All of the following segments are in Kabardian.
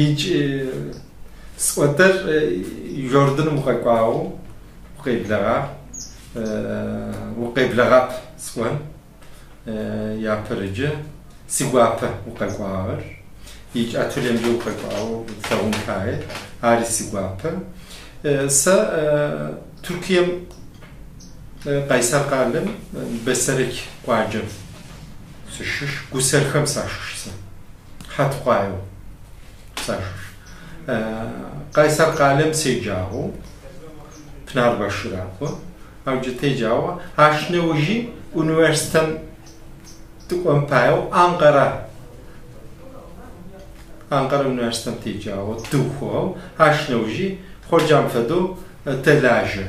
Икӏи сӏотэр Жорданым укъэкӏуагъэу укъеблэгъагъ, укъеблэгъап сӏон. Япэрэджэ сигуапэ укъэкӏуагъэр. Икӏи ательемкӏэ укъэкӏуагъэу плъэгъун фае, ари сигуапэ. Сэ Туркием Къайсэр къалэм Бэсэрэк къуаджэм сыщыщ, Гусэрхэм сащыщ сэ. Хьатыкъуаеу сащыщ. Къайсэр къалэм седжагъэу, Пынарбашы раӏо, ау джы теджагъэу, ащ нэужи университетым тыкӏон паеу Анкара, Анкара университетым теджагъэу, тыухыгъэу, ащ нэужи Ходжам фэдэу тэлажьэ.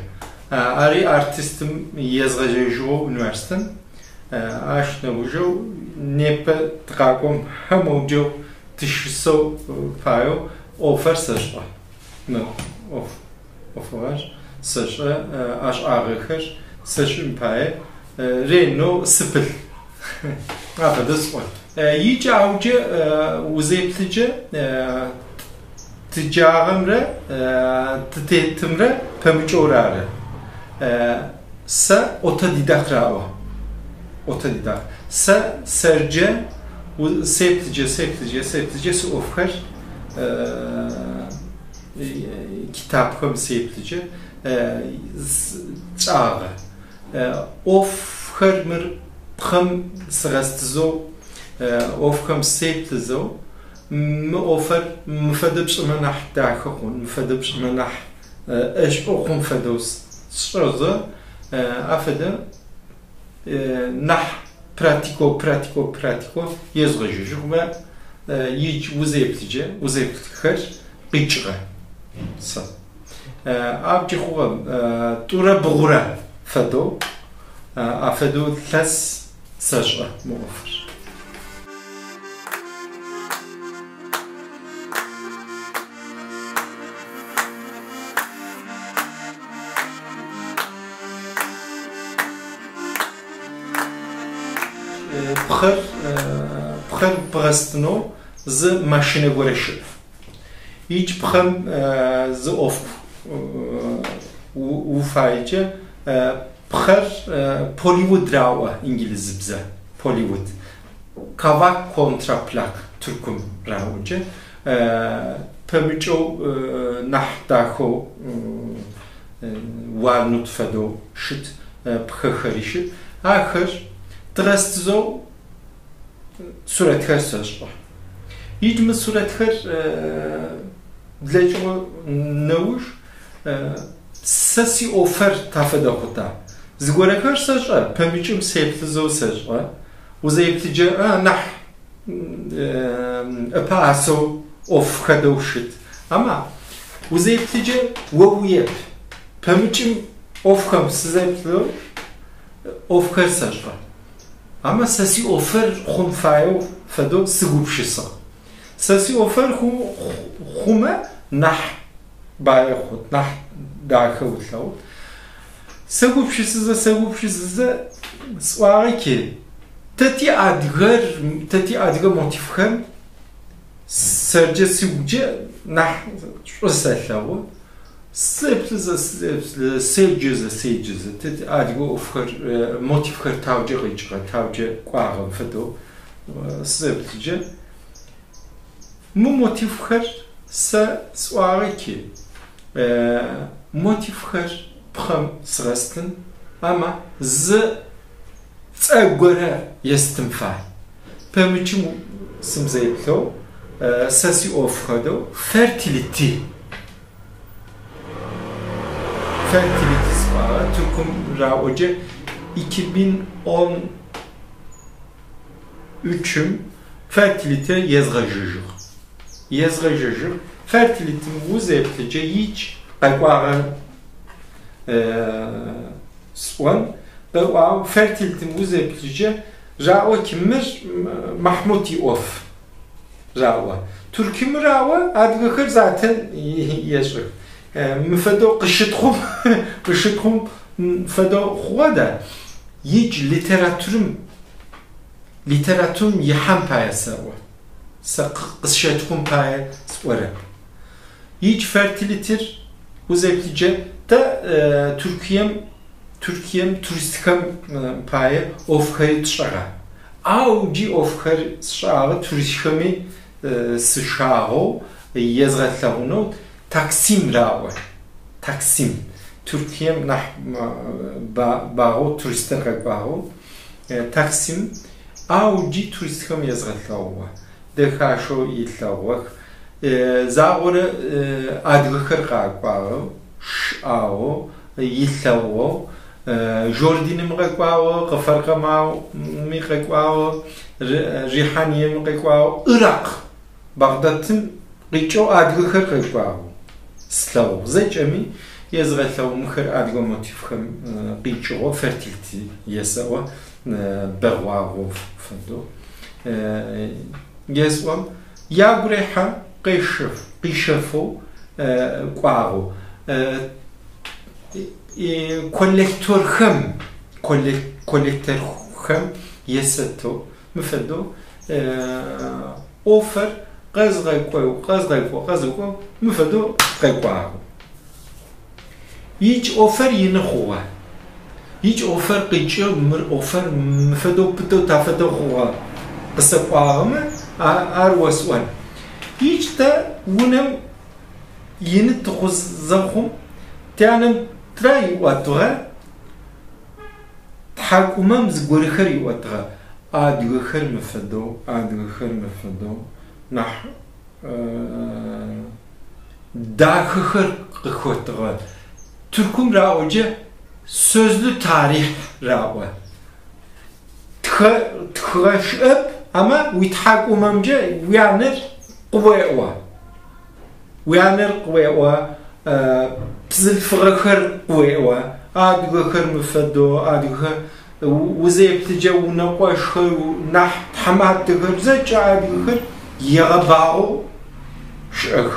Ари артистым езгъэжьэжьыгъэу университетым, ащ нэужэу непэ тыкъакӏом хьэмоджэу тыщысэу паеу ӏофэр сэшӏэ. Мы ӏоф, ӏофыгъэр сэшӏэ, ӏэшӏагъэхэр сэшӏын пае ренэу сыпылъ. Афэдэ сӏон. Икӏи ауджэ узеплъыджэ тыджагъэмрэ тытетымрэ пэмыкӏэу ары. Сэ отодидакт раӏо. Отодидакт. Сэ сэрджэ сеплъыджэ, сеплъыджэ, сеплъыджэ сиӏофхэр китапхэм сеплъыджэ кӏагъэ. ӏофхэр мыр пхъэм сыгъэстызэу, ӏофхэм сеплъызэу, мы ӏофэр мы фэдэ пшӏымэ нахь дахэ хъун, мы фэдэ пшӏымэ нахь ӏэшӏу хъун фэдэу сшӏэзэ, афэдэ нахь практико, практико, практико езгъэжьэжьы хъумэ, икӏ узеплъыджэ, узеплъыхэр къикӏыгъэ сэ. Ауджы хъугъэ тӏурэ бгъурэ фэдэу, афэдэу лъэс сэшӏэ мы ӏофыр. Пхъэр, пхъэр бгъэстынэу зы машинэ горэ щыӏ. Икӏ пхъэм зы ӏоф уфаекӏэ пхъэр поливуд раӏо инглызыбзэ, поливуд. Кавак контраплак Тыркум раӏокӏэ. Пэмыкӏэу нахь дахэу уалнут фэдэу щыт, пхъэхэри щыт. Ахэр дгъэстызэу сурэтхэр сэшӏы. Икӏ мы сурэтхэр блэкӏыгъэ нэуж сэ сиӏофэр тафэдэ хъута. Зыгорэхэр сэшӏэ, пэмыкӏым сеплъызэу сэшӏэ. Узэеплъыджэ нахь ӏэпэӏасэу ӏоф хэдэу щыт. Ама узэеплъыджэ о уеп. Пэмыкӏым ӏофхэм сызэплъэу ӏофхэр сэшӏэ. Ама сэ сиӏофэр хъун фаеу фэдэу сыгупшысыгъ. Сэ сиӏофэр хъумэ нахь бае хъут, нахь дахэ улъэгъут. Сэгупшысызэ, сэгупшысызэ сӏуагъэ ки, тэ тиадыгэр, тэ тиадыгэ мотивхэм сэрджэ сыгукӏэ нахь шӏу сэлъэгъу. Сеплъызэ, сеплъызэ, седжэзэ, седжэзэ, тэ тиадыгэ ӏофхэр, мотивхэр таукӏэ къикӏыгъэ, таукӏэ кӏуагъэм фэдэу сызэплъыджэ. Мы мотивхэр сэ сӏуагъэ ки, мотивхэр пхъэм сыгъэстын, ама зы цӏэ горэ естын фай. Пэмыкӏым сымзеплъэу, сэ сиӏоф хэдэу фертилити. Фертилити сӏуагъэ, Тыркум раӏоджэ 2013-м фертилите езгъэжьэжьыгъ. Езгъэжьэжьыгъ. Фертилитым узеплъыкӏэ икӏ къэкӏуагъэ сӏон, къыӏуагъ, фертилитым узеплъыкӏэ раӏо ки мыр Махьмут иӏоф раӏо. Туркым раӏо, адыгэхэр затэн ешӏых. Мы фэдэу къыщытхъум, къыщытхъум фэдэу хъугъэ да. Икӏ литературым, литературым ихьэм пае сэӏо. Сэ къысщэтхъум пае Сӏорэп. Икӏ фертилитир узеплъыджэ тэ Туркием Туркием туристхэм пае ӏофхэри тшӏыгъэ. Ау джы ӏофхэр сшӏагъэ туристхэми сышагъэу езгъэлъэгъунэу Таксим раӏо. Таксим. Туркием нахь багъэу туристэр къэкӏуагъэу Таксим. Ау джы туристхэм езгъэлъэгъугъэ. Дэхашэу илъэгъугъэх. Загъорэ адыгэхэр къакӏуагъэу, шӏагъэу, илъэгъугъэу, Жординым къэкӏуагъэу, Къыфэркъэмауми къэкӏуагъэу, Рихьаниеми къэкӏуагъэу, Ирак, Багдадым къикӏэу адыгэхэр къэкӏуагъэу слъэгъугъ. Зэкӏэми езгъэлъэгъу мыхэр адыгэ мотивхэм къикӏыгъэу фертилити есэӏо бэгъуагъэу фэдэу. Есӏом, ягу рехьэ къещэф, къищэфэу кӏуагъэу. Коллекторхэм, коллекторхэм есэтэу мы фэдэу ӏофэр къэзгъэкӏоу, къэзгъэкӏоу, къэзгъэкӏоу мы фэдэу къэкӏуагъэу. Икӏ ӏофэр ины хъугъэ. Икӏ ӏофэр къикӏыгъ, мыр ӏофэр мы фэдэу пытэу тафэдэу хъугъэ. Къысэпӏуагъэмэ, ар осӏон. Икӏ тэ унэм ины тыхъу зэхъум, тянэм тра иӏотыгъэ, тхьакӏумэм зыгорэхэр иӏотыгъэ. Адыгэхэр мы фэдэу, адыгэхэр мы фэдэу нахь дахэхэр къыхотыгъэ. Тыркум раӏоджэ sözlü tarih раӏо. Тхэ тхыгъэ щыӏэп, амэ уитхьакӏумэмкӏэ уянэр къыуеӏо. Уянэр къыуеӏо, бзылъфыгъэхэр къыуеӏо. Адыгэхэр мы фэдэу, адыгэхэр узеплъыджэ унэкъошхэр нахь тхьаматэхэр зэкӏэ адыгэхэр егъэбагъэу щыӏэх.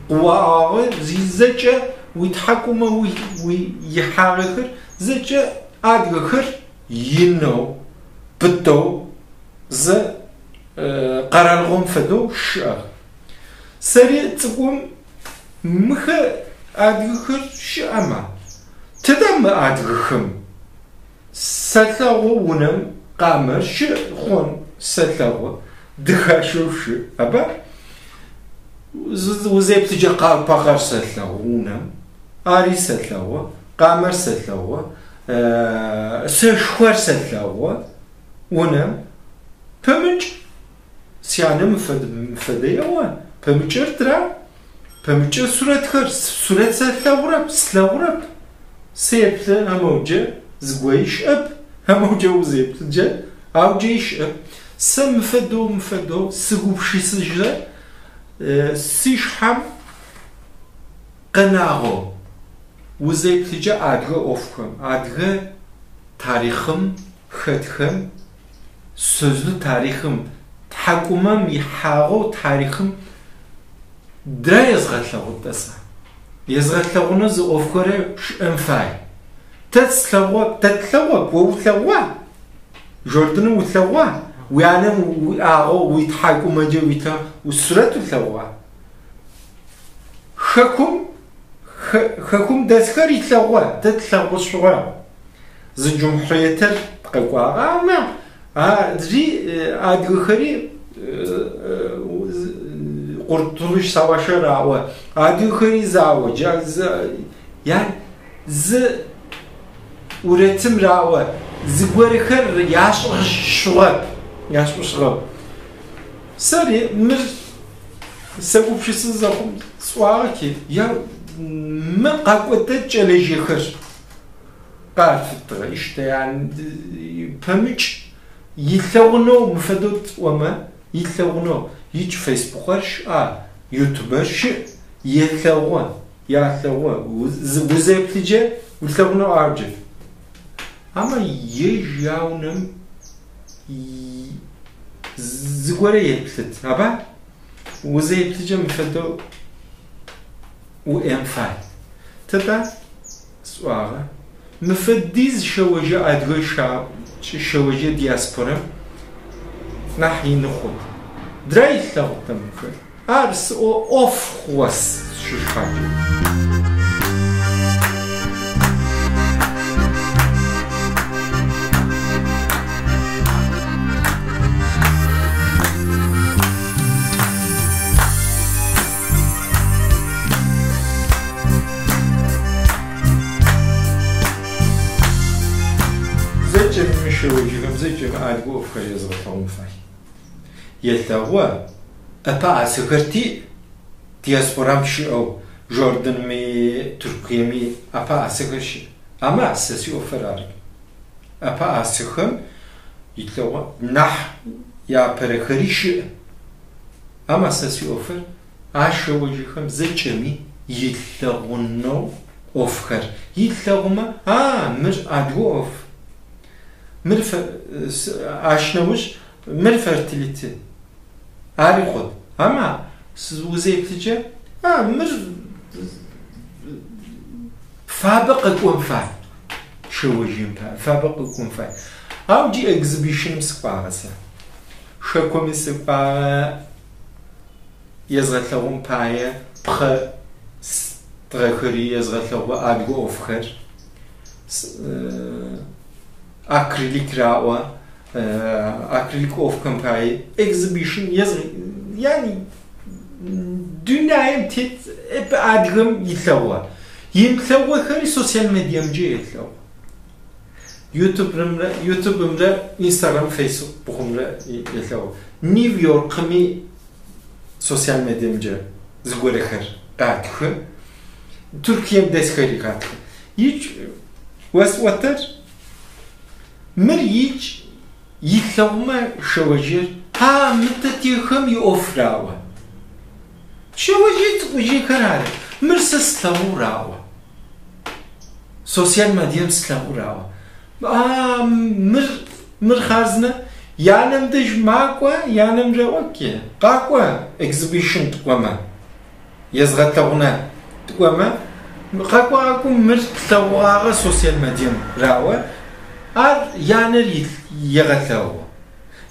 Къыуаӏуагъэр зэкӏэ уитхьакӏумэ ихьагъэхэр зэкӏэ адыгэхэр инэу, пытэу зы къэралыгъом фэдэу щыӏэх. Сэри цӏыкӏум мыхэр адыгэхэр щыӏэмэ, тыдэ мы адыгэхэм? Сэлъэгъу унэм къамэр щыӏ хъун, сэлъэгъу, дыхашэу щыӏ, аба? Узеплъыджэ къалпакъэр сэлъэгъу унэм, ари сэлъэгъу, къамэр сэлъэгъу, сэшхор сэлъэгъу унэм, пэмыкӏ сянэ мыфэдэ еӏо, пэмыкӏыр тыра? Пэмыкӏыр сурэтхэр, сурэт сэлъэгъурэп, слъэгъурэп. Сеплъы амоуджэ зыгои щыӏэп, амоуджэ узеплъыджэ, ауджэ щыӏэп. Сэ мыфэдэу мыфэдэу сыгупшысыжьрэ сишхьам къэнагъэу узеплъыджэ адыгэ ӏофхэм, адыгэ тарихъым хэтхэм, sözlü тарихъым, тхьакӏумэм ихьагъэу тарихъым дэ езгъэлъэгъутӏэ сэ. Езгъэлъэгъунэу зы ӏофхэрэ щыӏэн фай. Тэ слъэгъоп, тэ тлъэгъоп, о улъэгъуа? Жордыным улъэгъуа? Уянэм уиӏагъэу уитхьакӏумэджэ уита сурэт улъэгъуа? Хэкум хэкум дэсхэр илъэгъуа, тэ тлъэгъушъугъа? Зы джумхьуриетыр къэкӏуагъэ, амэ ари адыгэхэри Kurtuluş Savaşı раӏо. Адыгэхэри зао, yani зы уретым раӏо. Зыгорэхэр яшӏышъугъэп, яшӏышъугъэп. Сэри мыр сэгупшысы зэхъум сӏуагъэти, я мы къэкӏотэ кӏэлэжьэхэр къафытыгъэ ищтэ yani пэмыкӏ илъэгъунэу мыфэдэу тӏомэ, илъэгъунэу икӏ Фейсбукэр щыӏа, Ютубэр щыӏ, елъэгъу, ялъэгъу, узеплъыджэ улъэгъунэу арджэ. Амэ ежь яунэм зыгорэ еплъыт, аба? Узеплъыджэ мыфэдэу уӏен фай. Тыда сӏуагъэ. Мыфэдиз шэожьэ адыгэ шэожьэ диаспорэм нахь ины хъут. Дра илъэгъутэ мыхэр. Ар ӏоф хъугъэ сшъхьэкӏэ. Зэкӏэми мы шъэожъыехэм зэкӏэми адыгэ ӏофхэр езгъэлъэгъун фай. Елъэгъу, ӏэпэӏасэхэр тиӏ, диаспорам щыӏэу, Жорданми, Тыркуеми ӏэпэӏасэхэр щыӏ. Ама сэ сиӏофыр ары. ӏэпэӏасэхэм илъэгъу нахь яапэрэхэри щыӏ. Ама сэ сиӏофыр а шъэожъыехэм зэкӏэми илъэгъунэу ӏофхэр. Илъэгъумэ, а, мыр адыгэ ӏоф. Мыр ащ нэуж мыр fertility. Ари хъут. Ама узеплъыкӏэ, а, мыр фабэ къэкӏон фай. Шъэожъыем пае, фабэ къэкӏон фай. Ау джы exhibition-ым сыкӏуагъэ сэ. Хэкуми сыкӏуагъэ, езгъэлъэгъун пае пхъэ стыгъэхэри езгъэлъэгъу адыгэ ӏофхэр. Акрилик раӏо, акрилик ӏофхэм пае exhibition yani дунаим тет адыгэм илъэгъу. Имылъэгъухэри социал медиамкӏэ елъэгъу. Ютубымрэ Инстаграм, Фейсбукымрэ елъэгъу. Нью-Йоркми социал медиамкӏэ зыгорэхэр къатхы. Туркием дэсхэри къатхы. Икӏ осӏотэр мыр икӏ илъэгъумэ шъэожъыер а мы тэтиехэм иӏоф раӏо. Шъэожъые цӏыкӏужъыехэр ары. Мыр сэ слъэгъу раӏо. Социал медием слъэгъу раӏо. А мыр хъарзынэ янэм дэжь макӏо, янэм реӏо ки къакӏо exhibition тыкӏомэ. Езгъэлъэгъунэ тыкӏомэ, къакӏо къакӏо мыр тлъэгъугъагъэ социал медием раӏо. Ар янэр егъэлъэгъу.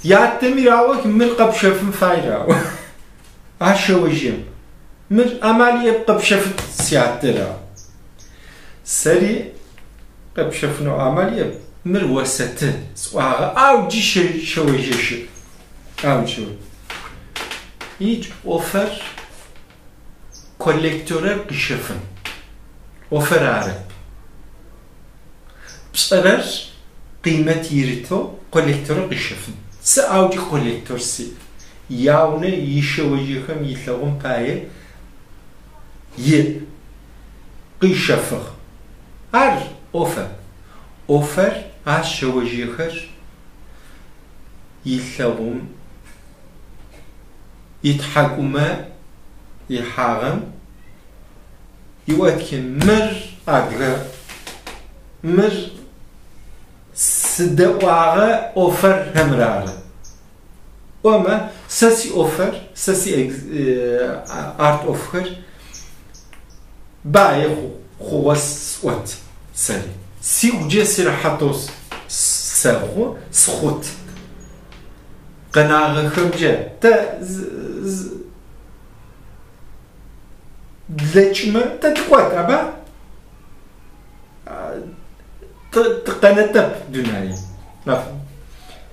Ятэми раӏо мыр къэпщэфын фай раӏо. А шъэожъыем мыр амал иӏэп къэпщэфыт сятэ раӏо. Сэри къэпщэфынэу амал иӏэп, мыр осэты сӏуагъэ, ау джы шъэожъые щыӏ. Ау джы икӏ ӏофэр коллекторэр къыщэфын. ӏофэр арэп. Пшӏэрэр къимэт ирытэу коллекторыр къыщэфын. Сэ ау джы коллектор сиӏ. Яунэ ишъэожъыехэм илъэгъун пае иӏ. Къыщэфыгъ. Ар ӏофэп. ӏофэр а шъэожъыехэр илъэгъум итхьакӏумэ ихьагъэм иӏотхи мыр адыгэ, мыр сыдэӏуагъэ ӏофэр хэмыр ары. ӏомэ, сэ сиӏофэр, сэ си арт ӏофхэр бае хъугъэ сӏот сэри. Сигуджэ сирэхьатэу сэхъу, схъут. Къэнагъэхэмкӏэ тэ блэкӏмэ тэ тыкӏот, аба? Тыкъэнэтэп дунаим.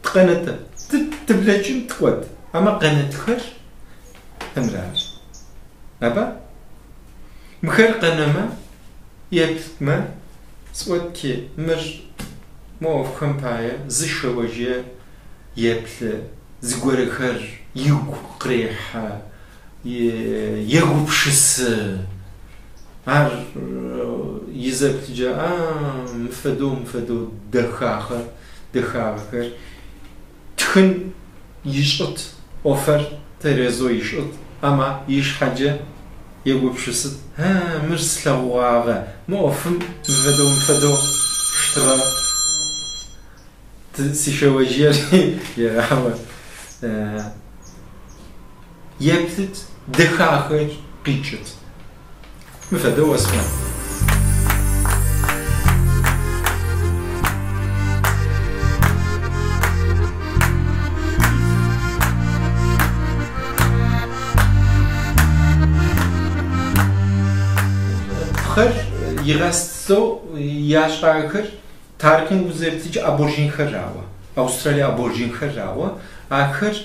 Тыкъэнэтэп. Тыблэкӏын тыкӏот. Ама къэнэтхэр хэмрар. Аба? Мыхэр къэнэмэ, еплъмэ, сӏотки мыр мы ӏофхэм пае зы шъэожъые еплъы, зыгорэхэр игу къырехьэ, егупшысы. Ар изэплъыкӏэ, а мыфэдэу, мыфэдэу дэхагъэ, дэхагъэхэр тхын ишӏыт, ӏофэр тэрэзэу ишӏыт, ама ишъхьэкӏэ егупшысыт, а мыр слъэгъугъагъэ, мы ӏофым мыфэдэу, мыфэдэу щтыгъэ. Сишъэожъыер егъао. Еплъыт, дэхахэр къикӏыт. Мыфэдэу осӏон. Пхъэр игъэстэу яшӏагъэхэр тарихъым узэплъыкӏэ аборжинхэр раӏо. Австралие аборжинхэр раӏо. Ахэр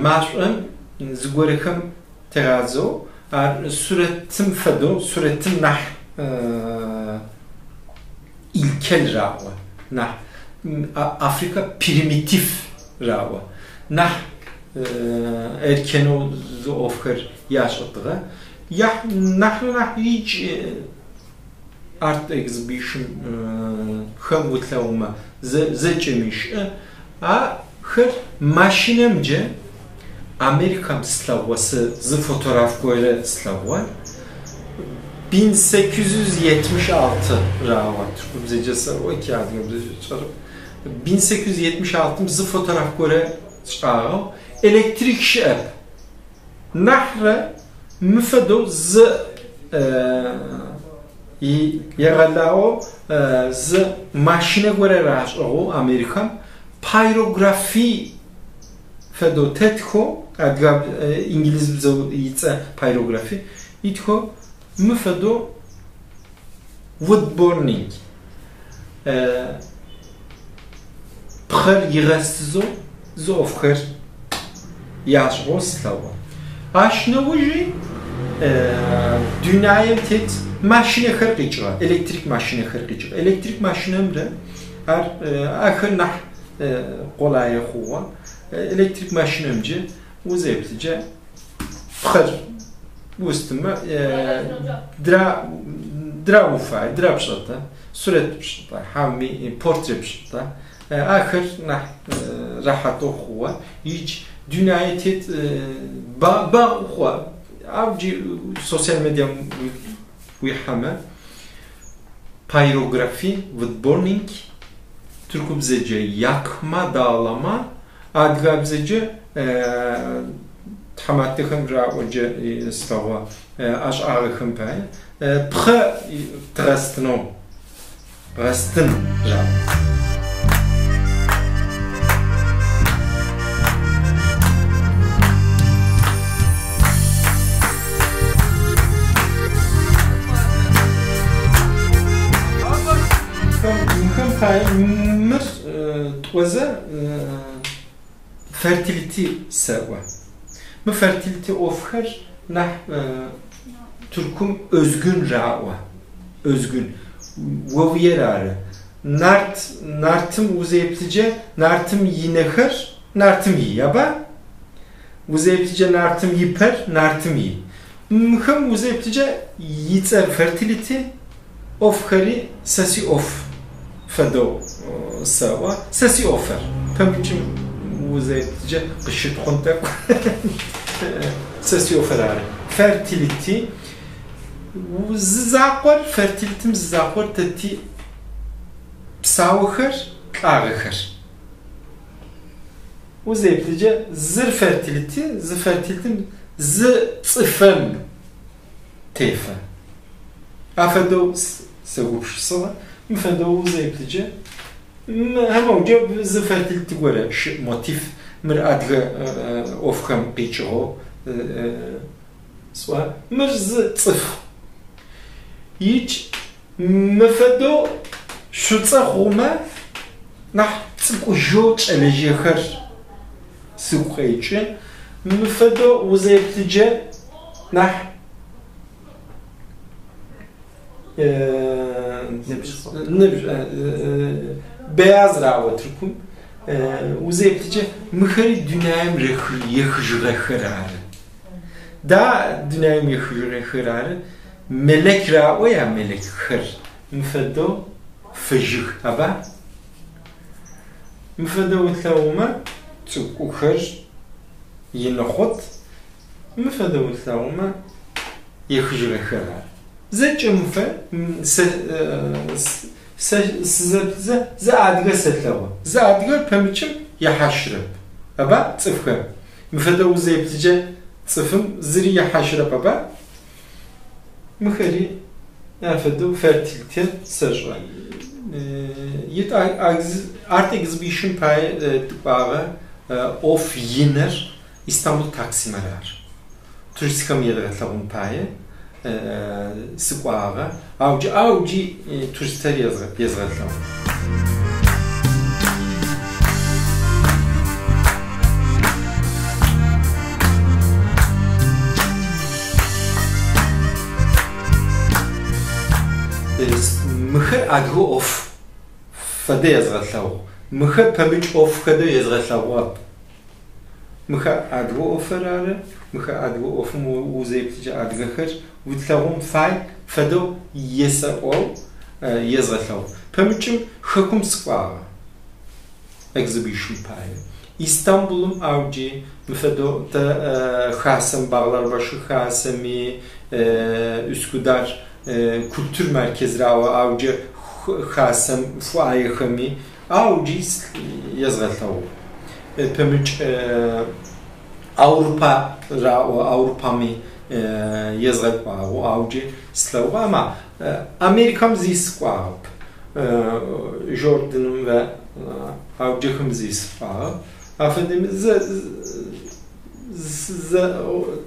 машӏом зыгорэхэм тегъадзэу ар сурэтым фэдэу, сурэтым нахь ilkel раӏо. Нахь Африка примитив раӏо. Нахь эркенэу зы ӏофхэр яшӏэтыгъэ. Яхь нахьрэ нахь икӏ арт exhibition хэм улъэгъумэ зэкӏэми щыӏэ. Ахэр машинэмджэ Америкэм слъэгъугъэ сэ зы фотограф горэ слъэгъугъэ. 1876 раӏо. Тыркубзэкӏэ сэӏо ки адыгэбзэкӏэ сшӏэрэп. 1876 зы фотограф горэ сшӏагъэу электрик щыӏэп. Нахьрэ мы фэдэу зы егъэлагъэу зы машинэ горэ рашӏыгъэу Америкэм пирографи фэдэу тетхэу адыгэ инглизыбзэу ицӏэ пирографи итхэу мы фэдэу wood burning пхъэр игъэстызэу зы ӏофхэр яшӏыгъэу слъэгъугъэ. Ащ нэужи дунаем тет машинэхэр къикӏыгъэ, электрик машинэхэр къикӏыгъэ. Электрик машинэмрэ ар ахэр нахь къолае хъугъэ. Электрик машинэмджэ узеплъыкӏэ пхъэр устымэ дра дра уфай, дра пшӏэта, сурэт пшӏыта, хьауми портрет пшӏыта. Ахэр нахь рэхьатэу хъугъэ. Икӏ дунае тет ба хъугъэ. Ау джы социал медиам уихьэмэ пирографи, wood burning, тыркубзэкӏэ yakma dağlama, адыгабзэкӏэ тхьаматэхэм раӏоджэ слъэгъугъэ ӏэшӏагъэхэм пае пхъэ дгъэстынэу гъэстын раӏо. Мыхэм пае мыр тӏозэ fertility сэӏо. Мы fertility ӏофхэр нахь Тыркум özgün раӏо. Özgün. Оуер ары. Нарт нартым узеплъыджэ нартым инэхэр нартым ий, аба? Узеплъыджэ нартым ипэр нартым ий. Мыхэм узеплъыджэ ицӏэр fertility ӏофхэри сэ сиӏоф фэдэу сэӏо. Сэ сиӏофэр. Пэмыкӏым узеплъыджэ къыщытхъун тӏэкӏу. Сэ сиӏофэр ары. Fertility зы закъор fertility зы закъор тэ ти псаухэр лӏагъэхэр. Узеплъыджэ зыр fertility, зы fertility зы цӏыфэм тефэ. Афэдэу сэгупшысыгъэ. Мы фэдэу узеплъыджэ хэмэуджэ зы fertility горэ щыӏ мотив мыр адыгэ ӏофхэм къикӏыгъэу сӏо. Мыр зы цӏыф. Икӏ мы фэдэу шъуцӏэ хъумэ нахь цӏыкӏужьэу кӏэлэжьэхэр сыгу къекӏы. Мы фэдэу узеплъыджэ нахь beyaz раӏо Тыркум. Узеплъыджэ мыхэри дунаем ехыжьыгъэхэр ары. Да дунаем ехыжьыгъэхэр ары. Melek раӏо я мелекхэр. Мы фэдэу фыжьых, аба? Мы фэдэу улъэгъумэ цӏыкӏухэр иныхъут. Мы фэдэу улъэгъумэ ехыжьыгъэхэр ары. Зэкӏэ мыфэ сэ сызэплъызэ зы адыгэ сэлъэгъу. Зы адыгэр пэмыкӏым ехьащырэп. Аба цӏыфхэм. Мы фэдэу узеплъыджэ цӏыфым зыри ехьащырэп, аба? Мыхэри афэдэу fertility сэшӏэ. Ит арт exhibition пае тыкӏуагъэ ӏоф инэр Истанбул Таксимэр ары. Туристхэм едгъэлъэгъун пае. Сыкӏуагъэ, ау джы ау джи туристхэр езгъэлъэгъу. Мыхэр адыгэ ӏоф фэдэ езгъэлъэгъу. Мыхэр пэмыкӏ ӏоф фэдэ езгъэлъэгъугъэп. Мыхэр адыгэ ӏофыр ары, мыхэр адыгэ ӏофым узеплъыкӏэ адыгэхэр утлъэгъун фай фэдэу есэӏоу езгъэлъэгъу. Пэмыкӏым хэкум сыкӏуагъэ exhibition пае. Истамбулым ау джи мы фэдэу тэ хасэм Багъларбашы хасэми Üsküdar kültür merkezleri ау джы хасэм фуаехэми ау джи езгъэлъэгъу. Пэмыкӏ Аврупа раӏо Аврупами езгъэкӏуагъэу ау джы слъэгъугъэ ама Америкэм зи сыкӏуагъэп. Жорданым ве ау джыхэм зи сыкӏуагъэп. Афэдэми зэ зэ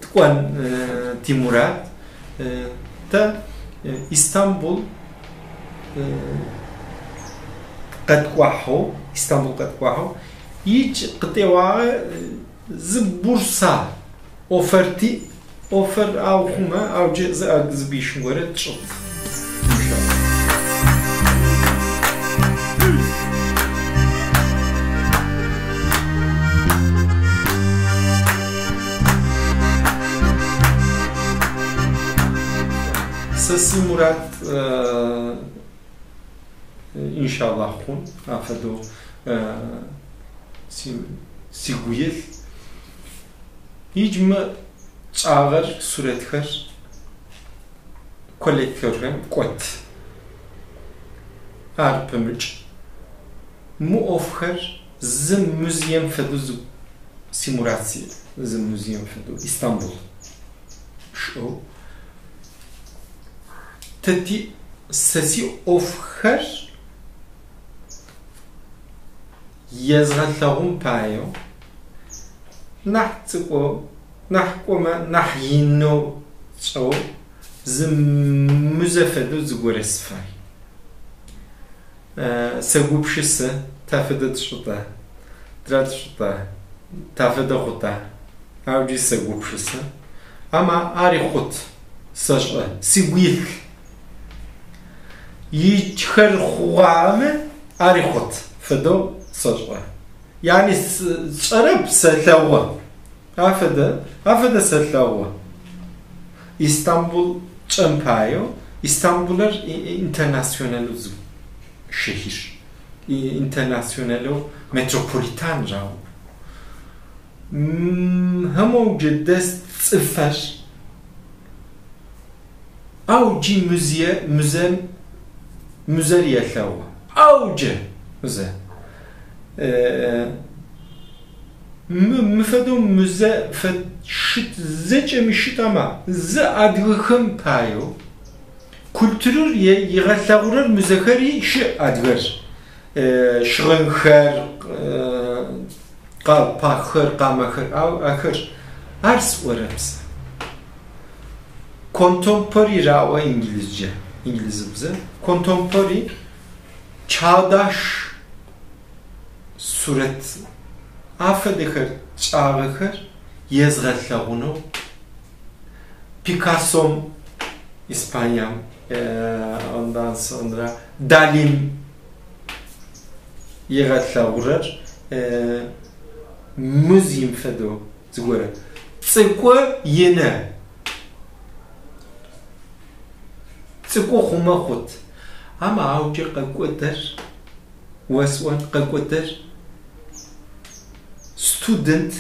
тыкӏон тимурад тэ Истанбул къэткӏуахьэу Истанбул къэткӏуахьэу икӏ къытеуагъэ зы Бурса оферти офер ау хъумэ ау джы зы exhibition горэ тшӏыт. Сэ симурад иншаллах хъун афэдэу сигу илъ. Икӏ мы чӏагъэр сурэтхэр коллекторхэм кӏот. Ар пэмыкӏ. Мы ӏофхэр зы музеем фэдэу зы симурад сиӏ. Зы музеем фэдэу Истанбул щыӏэу. Тэ ти сэ сиӏофхэр езгъэлъэгъун паеу нахь цӏыкӏоу, нахь кӏомэ нахь инэу тшӏэу зы музей фэдэу зыгорэ сыфай. Сэгупшысэ тафэдэ тшӏыта, тра тшӏыта, тафэдэ хъута. Ау джы сэгупшысэ. Ама ари хъут сэшӏэ, сигу илъ. Икӏхэр хъугъагъэмэ ари хъут фэдэу сэшӏэ. Yani сшӏэрэп сэлъэгъу. Афэдэ, афэдэ сэлъэгъу. Истанбул чӏэм паеу Истанбулыр internasyonel şehir. Internasyonel metropolitan раӏо. Хэмэу джы дэс цӏыфэр ау джы музее музем музер елъэгъу. Ау джы музе. Мы фэдэу музе фэд щыт зэкӏэми щыт ама зы адыгэхэм паеу культурыр игъэлъэгъурэр музехэри щыӏ адыгэр. Щыгъынхэр, къалпахэр, къамэхэр, ау ахэр ар сӏорэп сэ. Contemporary раӏо инглизджэ, инглизыбзэ. Contemporary çağdaş сурэт афэдэхэр, чӏагъэхэр езгъэлъэгъунэу Picasso'm İspanya'm ondan sonra Dalim игъэлъэгъурэр музеем фэдэу зыгорэ. Цӏыкӏу ины. Цӏыкӏу хъумэ хъут. Ама аукӏэ къэкӏодэр осӏон къэкӏодэр студент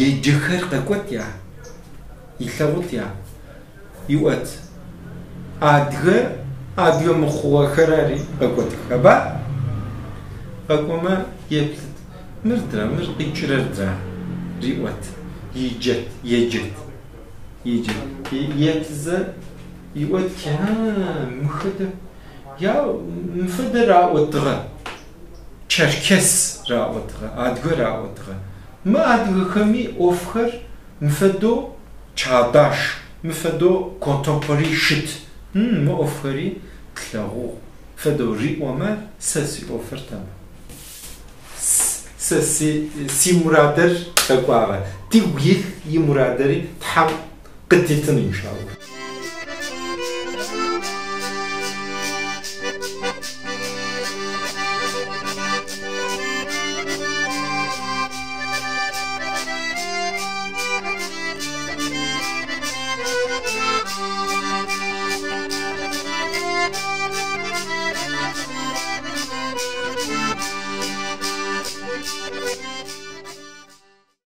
еджэхэр къэкӏот я илъэгъут я иӏот. Адыгэ адыгэ мыхъугъэхэр ари къэкӏотыхэба? Къэкӏомэ еплъыт. Мыр дра, мыр къикӏырэр дра риӏот. Иджэт, еджэт. Еджэт. Еплъызэ иӏот мыхэдэ я мыфэдэ раӏотыгъэ. Черкес раӏотыгъэ, адыгэ раӏотыгъэ. Мы адыгэхэми ӏофхэр мыфэдэу Çağdaş, мы фэдэу contemporary щыт. Мы ӏофхэри тлъэгъугъ. Фэдэу риӏомэ, сэ сиӏофыр тэмэм. Сэ симурадыр къэкӏуагъэ. Тигу илъ имурадэри Тхьэм къытитын иншаллах.